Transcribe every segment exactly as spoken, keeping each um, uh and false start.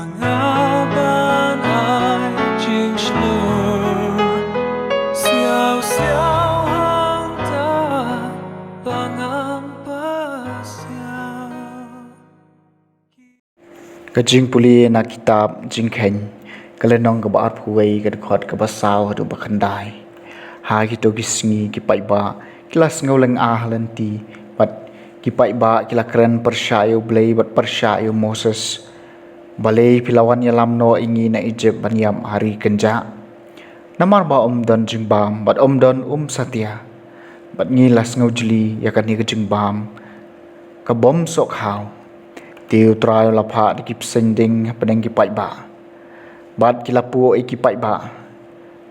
Nga ban ai jingshlur siaw siaw hangta ba ngam pasiaw. Ka jingpule na kitab Jingkheiñ, ka lynnong kaba arphew wei, ka dkhot kaba saw haduh ba khyndai. Ha kito ki sngi ki paidbah ki la sngew lynga ha lynti, bad ki paidbah ki la kren pyrshah ïa U Blei bad pyrshah ïa u Moses. Balei phi la wan ïalam noh ïa ngi na Ijipt ban ïap ha ri kynjah? Namar ba ym don jingbam bad ym don um satia. Bad ngi la sngewjli ïa kane ka jingbam ka bym sohkhaw. Te U Trai u la phah da ki bseiñ ding hapdeng ki paidbah, bad ki la puh ïa ki paidbah,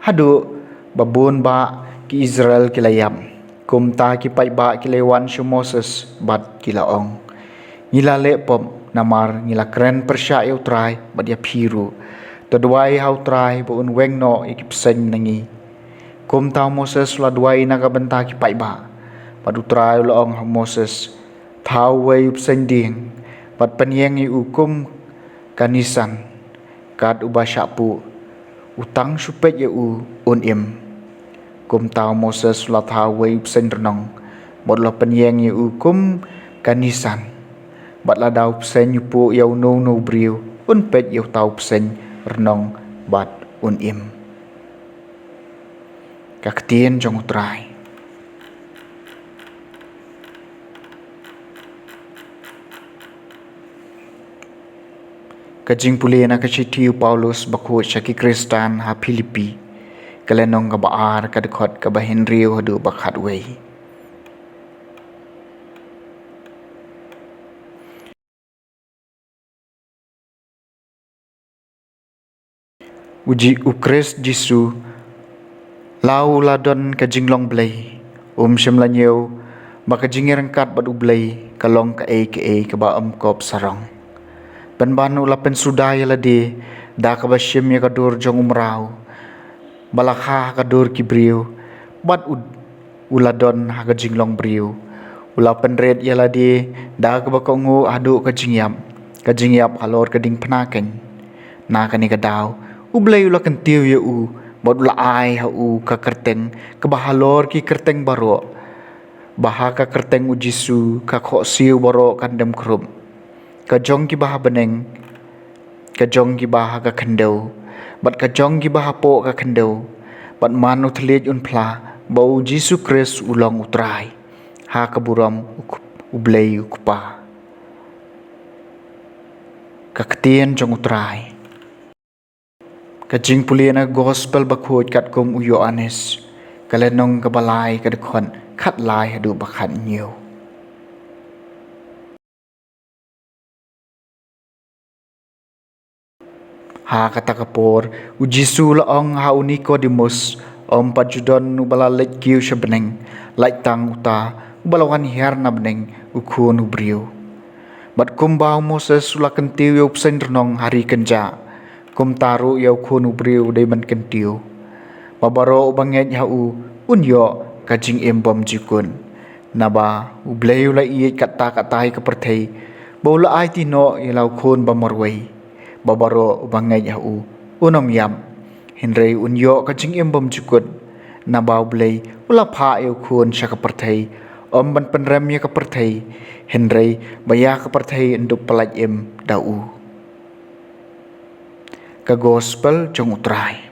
haduh ba bun bah ki Israel ki la ïap. Kumta ki paidbah ki la wan sha u Moses bad ki la ong, ngi la leh pop namar ngi la kren pyrshah ïa U Trai bad ïa phi ruh. To duwai ha U Trai ba un weng noh ïa ki bseiñ na ngi. Kumta u Moses u la duwai na ka bynta ki paidbah. Bad U Trai u la ong ha u Moses, thaw uwei u bseiñ dieng bad pynïeng ïa u kum ka nisan, kat uba shah puh, u tang shu peit ïa u un im. Kumta u Moses u la thaw uwei u bseiñ rnong bad u la pynïeng ïa u kum ka nisan. Bad lada u bseiñ u puh ïa uno uno u briew, un peit ïa uta u bseiñ rnong bad un im. Ka ktien jong U Trai. Ka jingpule na ka shithi u Paulus bakhuid sha ki Khristan ha Philippi, ka lynnong kaba ar, ka dkhot kaba hynriew haduh ba khatwei. U Ji-, U Khrist Jisu, la u la don ka jinglong Blei, um shym la ñiew ba ka jingïaryngkat bad U Blei ka long kaei kaei kaba ym kop sarong. Pynban u la pynsuda ïa lade da kaba shim ïa ka dur jong u mraw ba la kha ha ka dur ki briew, bad u u la don ha ka jinglong briew. U la pynrit ïa lade da kaba kohnguh haduh ka jingïap, ka jingïap halor ka diengphna keiñ. Na kane ka daw U Blei u la kyntiew ïa u bad u la ai ha u ka kyrteng kaba halor ki kyrteng baroh, ba ha ka kyrteng U Jisu ka khohsiew baroh kan dem khrup, ka jong kiba ha bneng, ka jong kiba ha ka khyndew, bad ka jong kiba hapoh ka khyndew. Bad man u thylliej un phla ba U Jisu Khrist u long U Trai, ha ka burom U K-, U Blei U Kpa. Ka ktien jong U Trai. Ka jingpule na Gospel bakhuid katkum u Ïoannis, ka lynnong kaba lai, ka dkhot khatlai haduh ba khathynñiew. Ha kata ka por U Jisu u la ong ha u Nikodemus, ym pat ju don uba la leit kiew sha bneng, lait tang uta uba la wan hiar na bneng, U Khun u briew. Bad kumba u Moses u la kyntiew ïa u bseiñ rnong ha ri kynjah, kumta ruh ïa U Khun u briew u dei ban kyntiew, ba baroh uba ngeit ha u un ïoh ka jingim bymjukut. Naba U Blei u la ïeit katta katta ïa ka pyrthei, ba u la aiti noh ïa la U Khun bamarwei, ba baroh uba ngeit ha u un ym ïap, hynrei un ïoh ka jingim bymjukut. Naba U Blei u la phah ïa U Khun sha ka pyrthei, ym ban pynrem ïa ka pyrthei, hynrei ba ïa ka pyrthei yn dup pyllait im da u. Ka Gospel jong U Trai.